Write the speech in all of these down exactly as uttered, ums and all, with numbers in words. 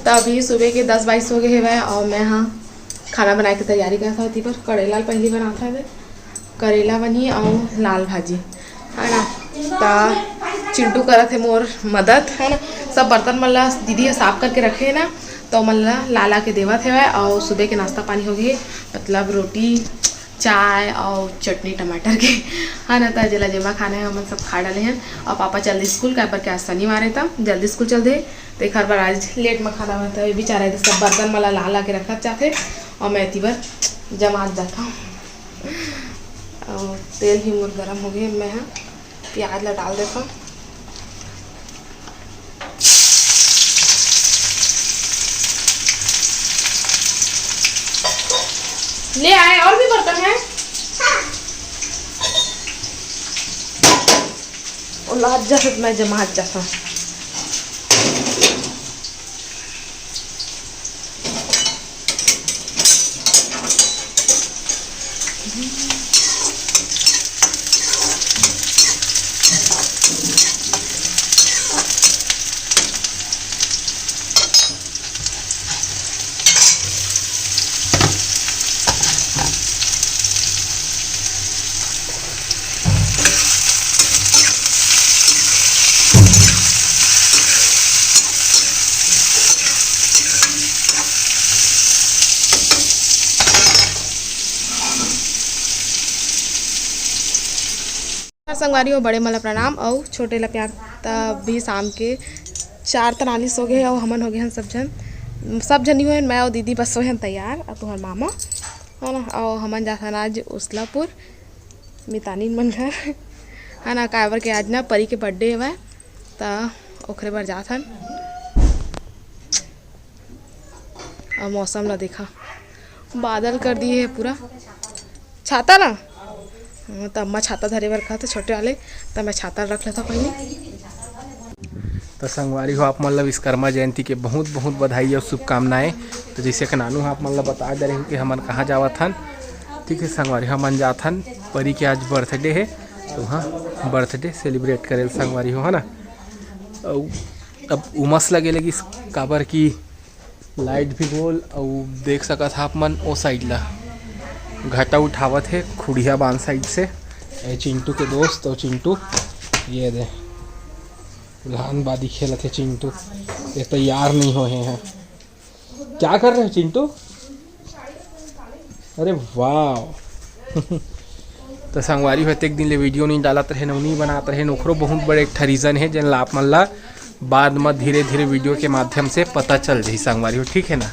त अभी सुबह के दस बाईस हो गए हवय अउ मैं हा खाना बनाए के तैयारी करत हव। एती बर करेला ल पहिली बनात हवे, करेला बनही अउ लाल भाजी, है ना। त चिंटू करत हे मोर मदद, है ना। सब बर्तन मन ला दीदी ह साफ करके रखे हे ना, त ओमन ला ला ला के देवत हवय। अउ सुबह के नाश्ता पानी हो गए, मतलब रोटी, चाय अउ चटनी टमाटर के, है ना। त जेला जेमा खाना है, हमन सब खा डाले हैं। अउ पापा चल दे स्कूल, काबर के आज शनिवार है, त जल्दी स्कूल चल दे। तेखर बर आज लेट में खाना बनता है। बेचारा एदे सब बर्तन मन ला ला ला के रखत जाथे अउ मैं एती बर जमात जाता हूँ। अउ तेल भी मोर गरम हो गए, मैं हा प्याज ला डाल देता हूँ। ले आए और भी बर्तन है। वो लात जा, मैं जमात जाता हूँ। संगवारी हो, बड़े मन ला प्रणाम अउ छोटे ला प्यार। त अभी शाम के चार तैंतालीस हो गए हे अउ हमन हो गए हन सब झन, सब झन नहीं होए, मैं अउ दीदी बस होए हन तैयार, अउ तुम्हार मामा, है ना। अउ हमन जात हन आज उसलापुर मितानिन मन घर, है ना, काबर के आज ना परी के बर्थडे हवय, त ओखरे बर जात हन। अउ मौसम ला देखा, बादल कर दिए है पूरा। छाता ला? हाँ, त अम्मा छाता धरे बर कहत हे छोटे वाले, त मैं छाता रख लेता पहले। त संगवारी हो, आप मन ला विश्वकर्मा जयंती के बहुत बहुत बधाई अउ शुभकामनाएं। त जैसे कि नानू ह आप मन ला बता दे रहे कि हमन कहाँ जावत हन, ठीक है संगवारी हो, हमन जात हन, परी के आज बर्थडे है, तो हाँ, बर्थडे सेलिब्रेट करे ल संगवारी हो, है ना। अउ अब उमस लगे लगिस, काबर कि लाइट भी गोल, अउ देख सकत ह आप मन ओ साइड ला घटा उठावत हे खुड़िया बांध साइड से। ए चिंटू के दोस्त अउ चिंटू, ये दे, लहान बादी खेलत हे चिंटू। ये तैयार नहीं होए हैं। क्या कर रहे हो चिंटू? अरे वाह। तो संगवारी हो, अतेक दिन ले वीडियो नहीं डालत रहेन, नहीं बनात रहेन, ओखरो बहुत बड़े एक ठा रीजन है, जेन ला आप मन ला बाद में धीरे धीरे वीडियो के माध्यम से पता चल जाही संगवारी हो, ठीक है ना।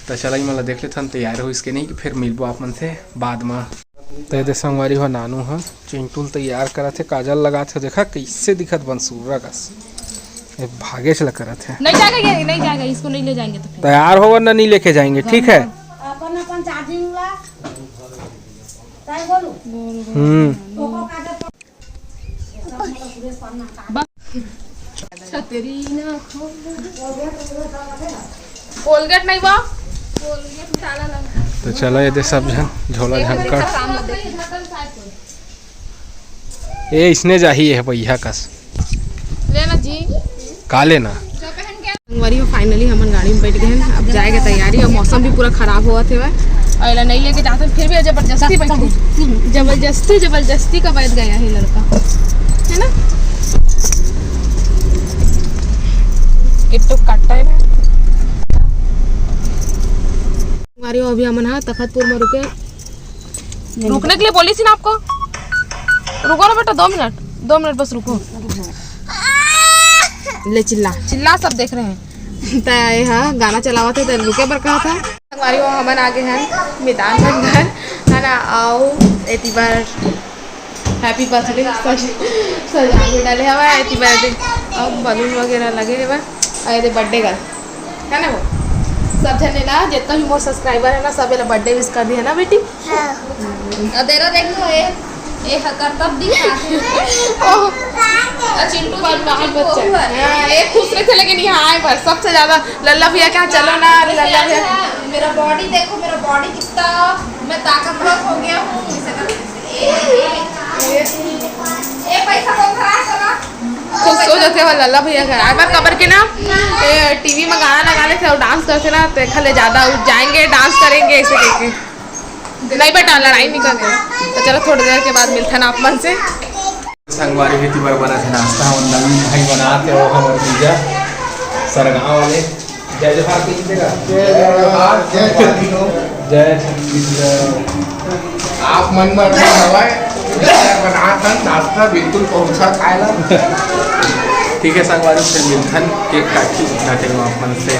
तो चला, ई मन ला देख लेथन, तैयार हो इसके नहीं कि फिर मिलबो आप मन से बाद में। तो ये दे संगवारी हो, नानू ह चिंटू ल तैयार करत हे, काजल लगात हे, देखा कैसे दिखत बन सुर्रा कस। ये भागेच ला करत हे। नहीं जाएगा ये, नहीं जाएगा, इसको नहीं ले जाएंगे तो फिर। तैयार हो वरना नहीं लेके जाएंगे, ठीक है? अपन अपन चार्जिंग ला तय बोलू। हम्म। कोको काजल छतरी ना खोल। कोलगेट नहीं बा? कोलगेट में ताला लगा। तो चलो ये दे सब झन झोला झंकड़। ए इसने जाही ये भैया कस। लेना जी। का लेना? संगवारी हो, finally हमन गाड़ी में बैठ गए हैं। अब जाए के तैयारी, और मौसम भी पूरा खराब होवत हेवय। और एला नहीं लेके जाते, फिर भी जबरदस्ती बैठ गए। जबरदस्ती, जबरदस्ती का बैठ गया है लड़का, है ना? एक तो काटता है ना। संगवारी हो, अभी हमन हा तखतपुर में रुके। रुकने के लिए बोली थी ना आपको। रुको ना बेटा, दो मिनट, दो मिनट बस रुको। ले चिल्ला, चिल्ला, सब देख रहे हैं। त ये हा गाना चलावत हे, त रुके बर कहा था। संगवारी हो, हमन आ गए हैं मितान मन घर, है ना। अउ एती बर happy birthday सज-, सजा के डाले हवा, happy birthday। अउ balloon वगैरह लगे हवा, अउ ये birthday girl, है ना वो। सब जने ला, जितना भी मोर subscriber है ना, सब एला birthday wish कर दिया ना बेटी। हाँ। अउ तेरा देख लो, ए, ए ह करतब दिखा। ओह। अउ चिंटू, बदमाश चिंटू बच्चा। बहू है। हाँ, ये खुश रहे थे, लेकिन यहाँ आए पर सबसे ज्यादा लल्ला भैया के यहाँ चलो ना, लल्ला भैया। मेरा body देखो, मेरा body कितना, मैं ताकतवर हो गया हूँ। ए, ए, ए, ए, पैसा कौन सा है, चला? तो सो जाते हो लल्ला भैया घर आए बार, काबर के ना, टीवी में गाना लगा लेते और डांस करते ना, तो एखर ले ज्यादा उठ जाएंगे, डांस करेंगे ऐसे करके। नहीं बेटा, लड़ाई नहीं करने। तो चलो, थोड़ी देर के बाद मिलते हैं आप मन से। संगवारी, एती बर बनत हे नाश्ता, हमर नवीन भाई बनात हे, वो हमर जीजा सरगांव वाले। जय जोहार कहि दे गा। जय जोहार, जय जोहार। जय छत्तीसगढ़। आप मन बर हवय, बनात हन नाश्ता, बिल्कुल पहुंचा खाए ला। ठीक है संगवारी, फिर मिलथन, केक काटथन, उतना टाइम आप मन से।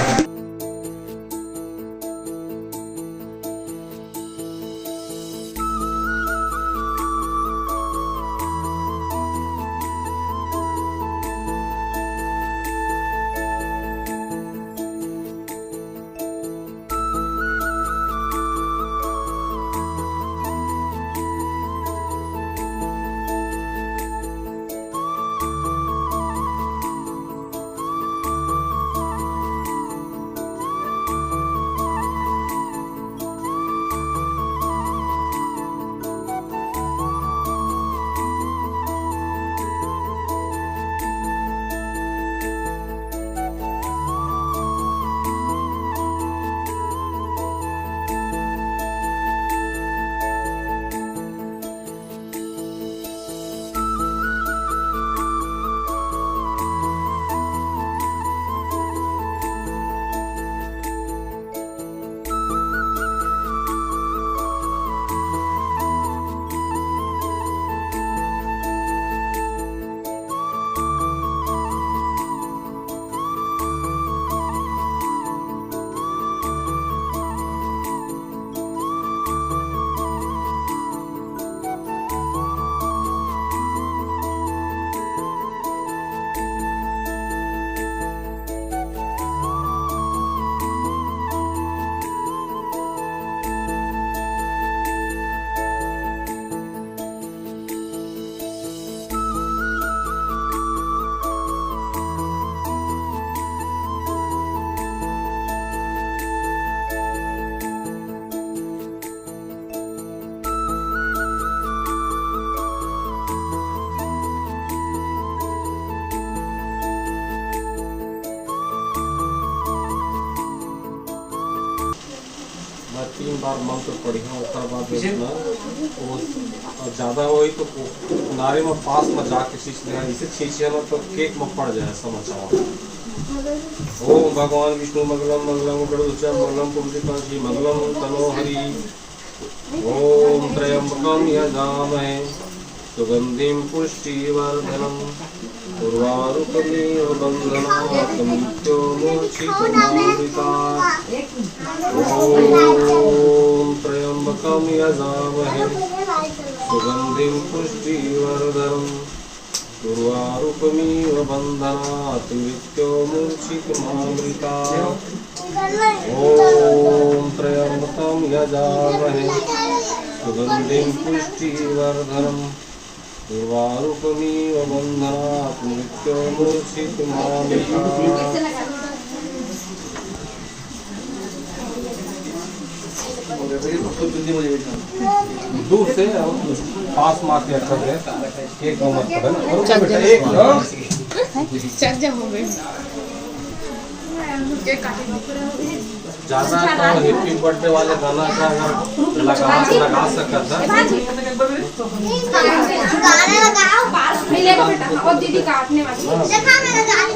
मैं तीन बार मंत्र पढ़िया, ओकर बाद जो है ना, वो ज्यादा होई तो नारी में पास में जाके छींच देना, इसे छींचिया ना तो केक में पड़ जाए, समझ आओ। ओम भगवान विष्णु मंगलम मंगलम गरुड़ध्वज मंगलम पुंडरीकाक्षी मंगलम तनो हरि। ओम त्र्यंबकम यजामहे सुगंधिम पुष्टिवर्धनम उर्वारुकमिव बंधनात् मृत्योर्मुक्षितुमामृतात्। ओम त्र्यंबकम यजामहे सुगंधिम पुष्टिवर्धनम उर्वारुकमिव बंधनात् मृत्योर्मुक्षितुमामृतात्। ओम त्र्यंबकम यजामहे सुगंधिम पुष्टिवर्धनम उर्वारुकमिव बंधनात् मृत्योर्मुक्षितुमामृतात्। दूर से और पास मार के रखा है। एक नंबर पर है ना? और चल बेटा, जा। एक, हाँ? चल जा, हो गए। केक काटे। ज्यादा तो हैप्पी बर्थडे वाले गाना का अगर लगा, लगा सकता था। गाना लगाओ। नहीं, ले बेटा, और दीदी काटने वाली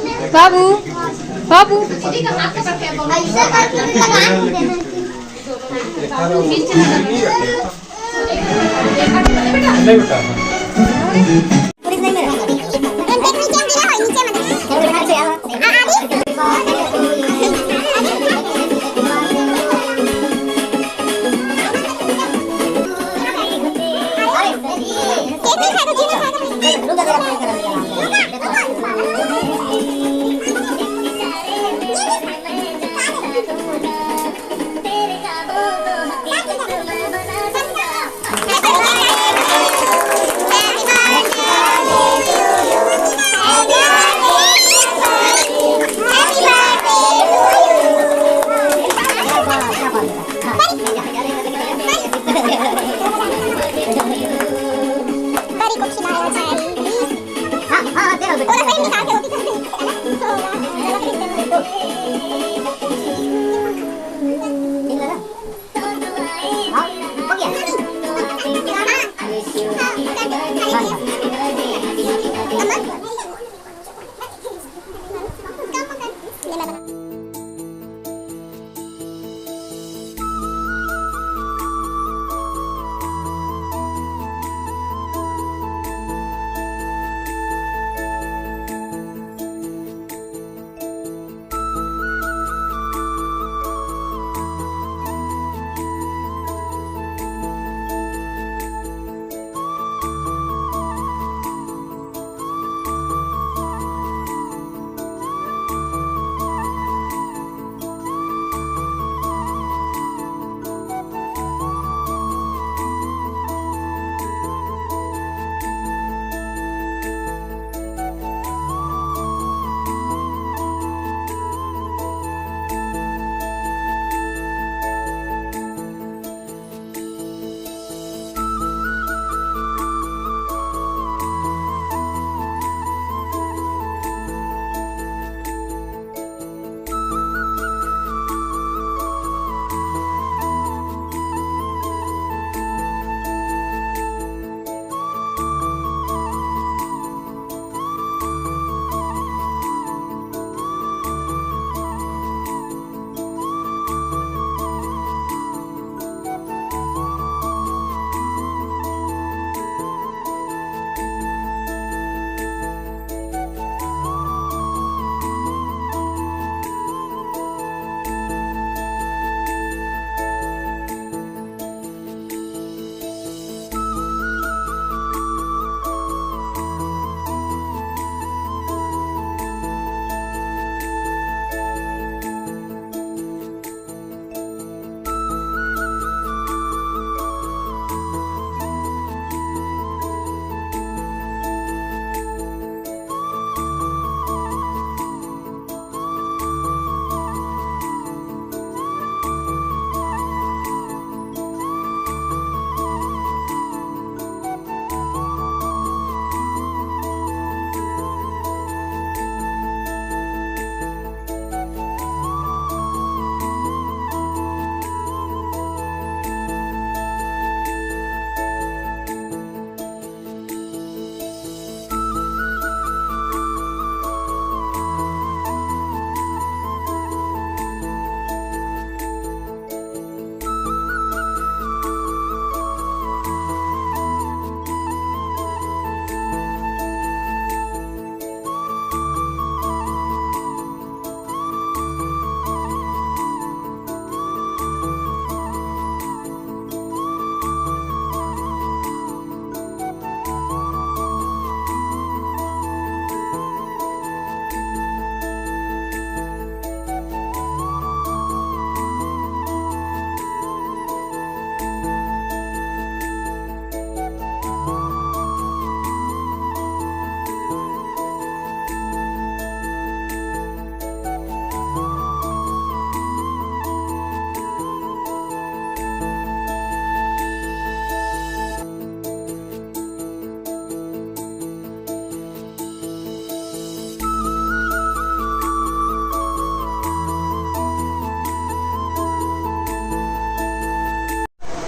है। बाबू, बाबू। दीदी का हाथ पकड़ के बोलो। ऐसा करके लगा देना। नहीं बेटा।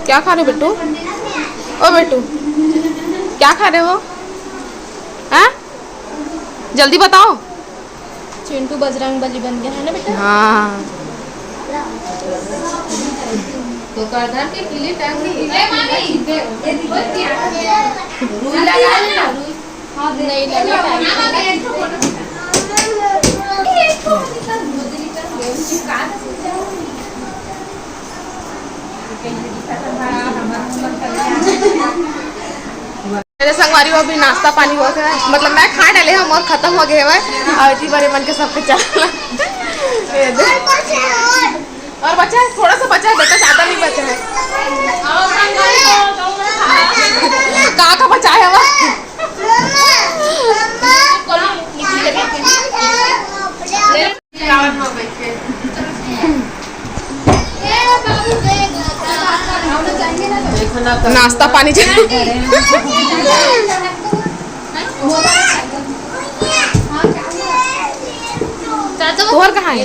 क्या खा रहे हो बिट्टू? ओ बिट्टू, क्या खा रहे हो? हाँ, जल्दी बताओ। चिंटू बजरंग बली बन गया है ना बेटा? हाँ। तो गर्दन के किले टांग दी। ए मामी, रुई लगा ले ना, रुई। हाँ, नहीं लगा, टांग। मेरे संगवारी हो अभी नाश्ता पानी हो गया है, मतलब मैं खा डाले हंव, मोर खत्म हो गए हवय। अउ इतनी बड़े मन के सबके चला। ये दे। और बचा है, थोड़ा सा बचा है बेटा, ज्यादा नहीं बचा है। कहाँ का बचा है वह? नाश्ता पानी चल। तोहर कहाँ है?